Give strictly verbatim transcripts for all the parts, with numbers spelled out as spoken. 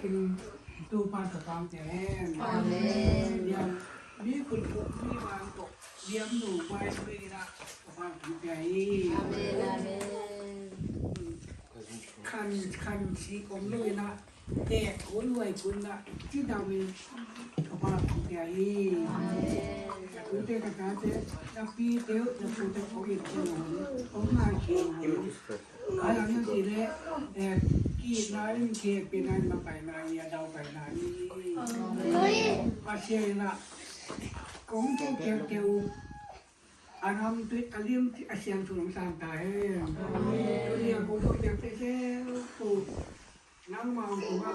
Topa thupha pia hen. Amen. Diam, mi khut khuk mi bang ko, diam nu bai bai na thupha pia hi. Amen, amen. Khan, khan si kong lu na, te, oi, oi, kun na, ci dam in thupha pia hi. Amen. Ka tu te ka ta te, na pi te, na pu te ko in ci na, kong na ci na. Ai, ang yung sile, eh, ki na yung ki, pi na yung mapai na, ya daw pai na, ni. Pasian na, kong tu kiang kiang, anam tu, alim ti, asiang tu nong sang ta he. Tu ni ang kong tu kiang kiang, tu, nang mau tu ma,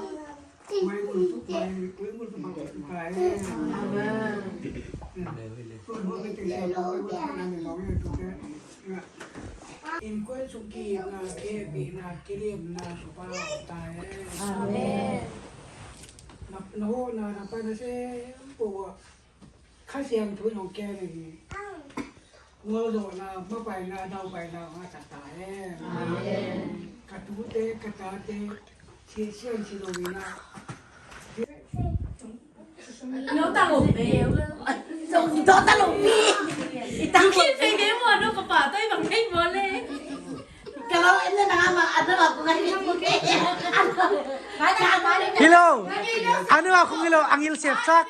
mai kun tu, mai, mai kun tu ma, tu ta he. Amen. Tu, tu, tu, tu, tu, tu, tu, tu, tu, tu, tu, Innkuan sung ki-itna, kehpihna, kiliamna, thupha ta hen. Amen. Na, na hawhna, na paina sempoa Kha Siangtho in hong kem in, gualzawhna, mapaina, daupaina hong ngahsak ta hen. Amen. Ka tute, ka tate, si, sian si lo in a, Lo ta lo pe. Lo ta lo pe. I tang pe pe mo, ano ka pa, tayo bang pe mo le. Kalau ini na nga, ano ako ngayon? Hello. Ano ako ngilo, angil sepsak.